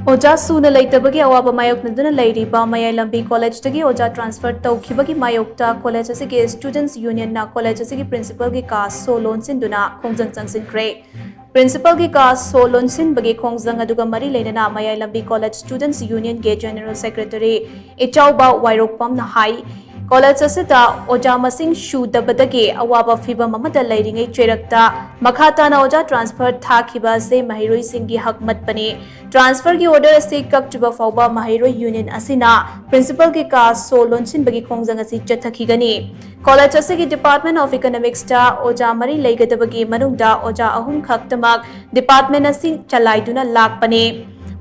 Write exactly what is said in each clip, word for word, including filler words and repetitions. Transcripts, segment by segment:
ꯑꯣꯖꯥ ꯁꯨꯅ ꯂꯩꯇꯕꯒꯤ ꯑꯋꯥꯕ ꯃꯥꯌꯣꯛꯅꯗꯨꯅ ꯂꯩꯔꯤꯕ ꯃꯌꯥꯏ ꯂꯝꯕꯤ ꯀꯣꯂꯦꯖꯇꯒꯤ ꯑꯣꯖꯥ ꯇ꯭ꯔꯥꯟꯁꯐꯔ ꯇꯧꯈꯤꯕꯒꯤ ꯃꯥꯌꯣꯛꯇ ꯀꯣꯂꯦꯖ ꯑꯁꯤꯒꯤ ꯁ꯭ꯇꯨꯗꯦꯟꯠꯁ ꯌꯨꯅꯤꯌꯟꯅ ꯀꯣꯂꯦꯖ ꯑꯁꯤꯒꯤ ꯄ꯭ꯔꯤꯟꯁꯤꯄꯜꯒꯤ ꯀꯥ ꯁꯣ ꯂꯣꯟꯁꯤꯟꯗꯨꯅ ꯈꯣꯡꯖꯪ ꯆꯪꯁꯤꯟꯈ꯭ꯔꯦ꯫ ꯄ꯭ꯔꯤꯟꯁꯤꯄꯜꯒꯤ ꯀꯥ ꯁꯣ ꯂꯣꯟꯁꯤꯟꯕꯒꯤ ꯈꯣꯡꯖꯪ ꯑꯗꯨꯒ ꯃꯔꯤ ꯂꯩꯅꯅ ꯃꯌꯥꯏ ꯂꯝꯕꯤ ꯀꯣꯂꯦꯖ ꯁ꯭ꯇꯨꯗꯦꯟꯠꯁ ꯌꯨꯅꯤꯌꯟꯒꯤ ꯖꯦꯅꯔꯦꯜ ꯁꯦꯀ꯭ꯔꯦꯇꯔꯤ ꯏꯆꯥꯎꯕ ꯋꯥꯏꯔꯣꯛꯄꯝꯅ ꯍꯥꯏ, ꯀꯣꯂꯦꯖ ꯑꯁꯤꯗ ꯑꯣꯖꯥ ꯃꯁꯤꯡ ꯁꯨꯗꯕꯗꯒꯤ ꯑꯋꯥꯕ ꯐꯤꯚꯝ ꯑꯃꯗ ꯂꯩꯔꯤꯉꯩ ꯆꯩꯔꯛꯇ ꯃꯈꯥ ꯇꯥꯅ ꯑꯣꯖꯥ ꯇ꯭ꯔꯥꯟꯁꯐꯔ ꯊꯥꯈꯤꯕ ꯑꯁꯤ ꯃꯍꯩꯔꯣꯏꯁꯤꯡꯒꯤ ꯍꯛ ꯃꯠꯄꯅꯤ꯫ ꯇ꯭ꯔꯥꯟꯁꯐꯔꯒꯤ ꯑꯣꯔꯗꯔ ꯑꯁꯤ ꯀꯛꯇ꯭ꯔꯤꯕ ꯐꯥꯎꯕ ꯃꯍꯩꯔꯣꯏ ꯌꯨꯅꯤꯌꯟ ꯑꯁꯤꯅ ꯄ꯭ꯔꯤꯟꯁꯤꯄꯜꯒꯤ ꯀꯥ ꯁꯣ ꯂꯣꯟꯁꯤꯟꯕꯒꯤ ꯈꯣꯡꯖꯪ ꯑꯁꯤ ꯆꯠꯊꯈꯤꯒꯅꯤ꯫ ꯀꯣꯂꯦꯖ ꯑꯁꯤꯒꯤ ꯗꯤꯄꯥꯔꯠꯃꯦꯟ ꯑꯣꯐ ꯏꯀꯣꯅꯣꯃꯤꯛꯁꯇ ꯑꯣꯖꯥ ꯃꯔꯤ ꯂꯩꯒꯗꯕꯒꯤ ꯃꯅꯨꯡꯗ ꯑꯣꯖꯥ ꯑꯍꯨꯝ ꯈꯛꯇꯃꯛ ꯗꯤꯄꯥꯔꯠꯃꯦꯟ ꯑꯁꯤ ꯆꯂꯥꯏꯗꯨꯅ ꯂꯥꯛꯄꯅꯤ꯫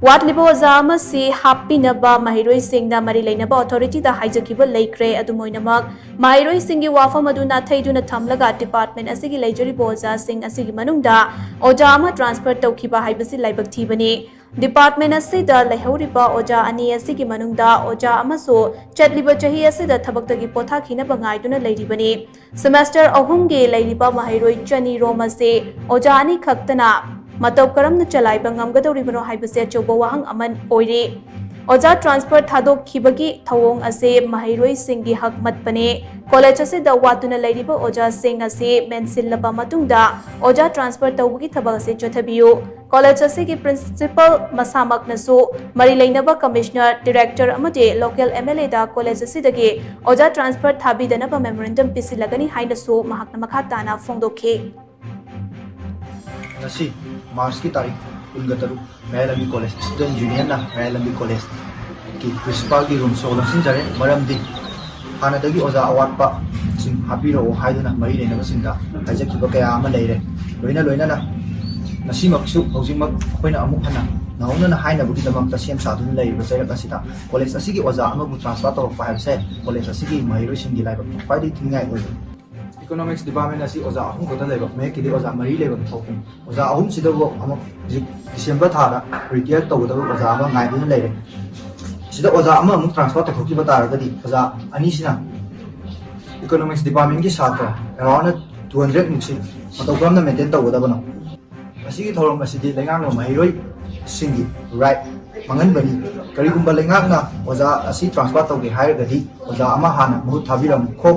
ꯋꯥꯠꯂꯤꯕ ꯑꯣꯖꯥ ꯑꯃꯁꯤ ꯍꯥꯞꯄꯤꯅꯕ ꯃꯍꯩꯔꯣꯏꯁꯤꯡꯅ ꯃꯔꯤ ꯂꯩꯅꯕ ꯑꯣꯊꯣꯔꯤꯇꯤꯗ ꯍꯥꯏꯖꯈꯤꯕ ꯂꯩꯈ꯭ꯔꯦ꯫ ꯑꯗꯨꯝ ꯑꯣꯏꯅꯃꯛ, ꯃꯍꯩꯔꯣꯏꯁꯤꯡꯒꯤ ꯋꯥꯐꯝ ꯑꯗꯨ ꯅꯥꯊꯩꯗꯨꯅ ꯊꯝꯂꯒ ꯗꯤꯄꯥꯔꯠꯃꯦꯟ ꯑꯁꯤꯒꯤ ꯂꯩꯖꯔꯤꯕ ꯑꯣꯖꯥꯁꯤꯡ ꯑꯁꯤꯒꯤ ꯃꯅꯨꯡꯗ ꯑꯣꯖꯥ ꯑꯃ ꯇ꯭ꯔꯥꯟꯁꯐꯔ ꯇꯧꯈꯤꯕ ꯍꯥꯏꯕꯁꯤ ꯂꯥꯏꯕꯛ ꯊꯤꯕꯅꯤ꯫ ꯗꯤꯄꯥꯔꯠꯃꯦꯟ ꯑꯁꯤꯗ ꯂꯩꯍꯧꯔꯤꯕ ꯑꯣꯖꯥ ꯑꯅꯤ ꯑꯁꯤꯒꯤ ꯃꯅꯨꯡꯗ ꯑꯣꯖꯥ ꯑꯃꯁꯨ ꯆꯠꯂꯤꯕ ꯆꯍꯤ ꯑꯁꯤꯗ ꯊꯕꯛꯇꯒꯤ ꯄꯣꯊꯥꯈꯤꯅꯕ ꯉꯥꯏꯗꯨꯅ ꯂꯩꯔꯤꯕꯅꯤ꯫ ꯁꯦꯃꯦꯁꯇꯔ ꯑꯍꯨꯝꯒꯤ ꯂꯩꯔꯤꯕ ꯃꯍꯩꯔꯣꯏ ꯆꯅꯤ ꯔꯣꯝ ꯑꯁꯤ ꯑꯣꯖꯥ ꯑꯅꯤ ꯈꯛꯇꯅ ꯃꯇꯧ ꯀꯔꯝꯅ ꯆꯂꯥꯏꯕ ꯉꯝꯒꯗꯧꯔꯤꯕꯅꯣ ꯍꯥꯏꯕꯁꯤ ꯑꯆꯧꯕ ꯋꯥꯍꯪ ꯑꯃ ꯑꯣꯏꯔꯤ꯫ ꯑꯣꯖꯥ ꯇ꯭ꯔꯥꯟꯁꯐꯔ ꯊꯥꯗꯣꯛꯈꯤꯕꯒꯤ ꯊꯧꯑꯣꯡ ꯑꯁꯤ ꯃꯍꯩꯔꯣꯏꯁꯤꯡꯒꯤ ꯍꯛ ꯃꯠꯄꯅꯤ꯫ ꯀꯣꯂꯦꯖ ꯑꯁꯤꯗ ꯋꯥꯠꯇꯨꯅ ꯂꯩꯔꯤꯕ ꯑꯣꯖꯥꯁꯤꯡ ꯑꯁꯤ ꯃꯦꯟꯁꯤꯜꯂꯕ ꯃꯇꯨꯡꯗ ꯑꯣꯖꯥ ꯇ꯭ꯔꯥꯟꯁꯐꯔ ꯇꯧꯕꯒꯤ ꯊꯕꯛ ꯑꯁꯤ ꯆꯠꯊꯕꯤꯌꯨ꯫ ꯀꯣꯂꯦꯖ ꯑꯁꯤꯒꯤ ꯄ꯭ꯔꯤꯟꯁꯤꯄꯜ ꯃꯁꯥꯃꯛꯅꯁꯨ ꯃꯔꯤ ꯂꯩꯅꯕ ꯀꯃꯤꯁꯅꯔ, ꯗꯤꯔꯦꯛꯇꯔ ꯑꯃꯗꯤ ꯂꯣꯀꯦꯜ ꯑꯦꯝ ꯑꯦꯜ ꯑꯦꯗ ꯀꯣꯂꯦꯖ ꯑꯁꯤꯗꯒꯤ ꯑꯣꯖꯥ ꯇ꯭ꯔꯥꯟꯁꯐꯔ ꯊꯥꯕꯤꯗꯅꯕ ꯃꯦꯃꯣꯔꯦꯟꯗꯝ ꯄꯤꯁꯤꯜꯂꯒꯅꯤ ꯍꯥꯏꯅꯁꯨ ꯃꯍꯥꯛꯅ ꯃꯈꯥ ꯇꯥꯅ ꯐꯣꯡꯗꯣꯛꯈꯤ꯫ ꯉꯁꯤ ꯃꯥꯔꯆꯀꯤ ꯇꯥꯔꯤꯛ ꯀꯨꯟꯒ ꯇꯔꯨꯛ, ꯃꯌꯥꯏ ꯂꯝꯕꯤ ꯀꯣꯂꯦꯖ ꯁ꯭ꯇꯨꯗꯦꯟ ꯌꯨꯅꯤꯌꯟꯅ ꯃꯌꯥꯏ ꯂꯝꯕꯤ ꯀꯣꯂꯦꯖꯀꯤ ꯄ꯭ꯔꯤꯟꯁꯤꯄꯥꯜꯒꯤ ꯔꯨꯝ ꯁꯣ ꯂꯣꯟꯁꯤꯟꯖꯔꯦ꯫ ꯃꯔꯝꯗꯤ ꯍꯥꯟꯅꯗꯒꯤ ꯑꯣꯖꯥ ꯑꯋꯥꯠꯄꯁꯤꯡ ꯍꯥꯞꯄꯤꯔꯛꯑꯣ ꯍꯥꯏꯗꯨꯅ ꯃꯔꯤ ꯂꯩꯅꯕꯁꯤꯡꯗ ꯍꯥꯏꯖꯈꯤꯕ ꯀꯌꯥ ꯑꯃ ꯂꯩꯔꯦ꯫ ꯂꯣꯏꯅ ꯂꯣꯏꯅꯅ ꯉꯁꯤꯃꯛꯁꯨ ꯍꯧꯖꯤꯛꯃꯛ ꯑꯩꯈꯣꯏꯅ ꯑꯃꯨꯛ ꯍꯟꯅ ꯅꯧꯍꯧꯅꯅ ꯍꯥꯏꯅꯕꯒꯤꯗꯃꯛꯇ ꯁꯦꯝ ꯁꯥꯗꯨꯅ ꯂꯩꯔꯤꯕ ꯆꯩꯔꯛ ꯑꯁꯤꯗ ꯀꯣꯂꯦꯖ ꯑꯁꯤꯒꯤ ꯑꯣꯖꯥ ꯑꯃꯕꯨ ꯇ꯭ꯔꯥꯟꯁꯐꯔ ꯇꯧꯔꯛꯄ ꯍꯥꯏꯕꯁꯦ ꯀꯣꯂꯦꯖ ꯑꯁꯤꯒꯤ ꯃꯍꯩꯔꯣꯏꯁꯤꯡꯒꯤ ꯂꯥꯏꯕꯛ ꯈ꯭ꯋꯥꯏꯗꯒꯤ ꯊꯤꯅꯤꯡꯉꯥꯏ ꯑꯣꯏꯕ꯫ ꯏꯀꯣꯅꯣꯃꯤꯛꯁ ꯗꯤꯄꯥꯔꯠꯃꯦꯟ ꯑꯁꯤ ꯑꯣꯖꯥ ꯑꯍꯨꯝ ꯈꯛꯇ ꯂꯩꯕ, ꯃꯌꯦꯛꯀꯤꯗꯤ ꯑꯣꯖꯥ ꯃꯔꯤ ꯂꯩꯕ ꯊꯣꯛꯄꯅꯤ꯫ ꯑꯣꯖꯥ ꯑꯍꯨꯝꯁꯤꯗꯕꯨ ꯑꯃꯨꯛ ꯍꯧꯖꯤꯛ ꯗꯤꯁꯦꯝꯕꯔ ꯊꯥꯗ ꯔꯤꯇꯤꯌꯔ ꯇꯧꯒꯗꯕ ꯑꯣꯖꯥ ꯑꯃ ꯉꯥꯏꯗꯨꯅ ꯂꯩꯔꯦ꯫ ꯁꯤꯗ ꯑꯣꯖꯥ ꯑꯃꯃꯨꯛ ꯇ꯭ꯔꯥꯟꯁꯐꯔ ꯇꯧꯊꯣꯛꯈꯤꯕ ꯇꯥꯔꯒꯗꯤ ꯑꯣꯖꯥ ꯑꯅꯤꯁꯤꯅ ꯏꯀꯣꯅꯣꯃꯤꯛꯁ ꯗꯤꯄꯥꯔꯠꯃꯦꯟꯒꯤ ꯁꯥꯇ꯭ꯔ ꯑꯦꯔꯥꯎꯟ ꯇꯨ ꯍꯟꯗ꯭ꯔꯦꯗ ꯃꯨꯛꯁꯤ ꯃꯇꯧ ꯀꯔꯝꯅ ꯃꯦꯟꯇꯦꯟ ꯇꯧꯒꯗꯕꯅꯣ? ꯃꯁꯤꯒꯤ ꯊꯧꯔꯝ ꯑꯁꯤꯗꯤ ꯂꯩꯉꯥꯛꯅ ꯃꯍꯩꯔꯣꯏ ꯁꯤꯡꯒꯤ ꯔꯥꯏꯠ ꯃꯥꯡꯍꯟꯕꯅꯤ꯫ ꯀꯔꯤꯒꯨꯝꯕ ꯂꯩꯉꯥꯛꯅ ꯑꯣꯖꯥ ꯑꯁꯤ ꯇ꯭ꯔꯥꯟꯁꯐꯔ ꯇꯧꯒꯦ ꯍꯥꯏꯔꯒꯗꯤ ꯑꯣꯖꯥ ꯑꯃ ꯍꯥꯟꯅ ꯃꯍꯨꯠ ꯊꯥꯕꯤꯔꯝꯈꯣ꯫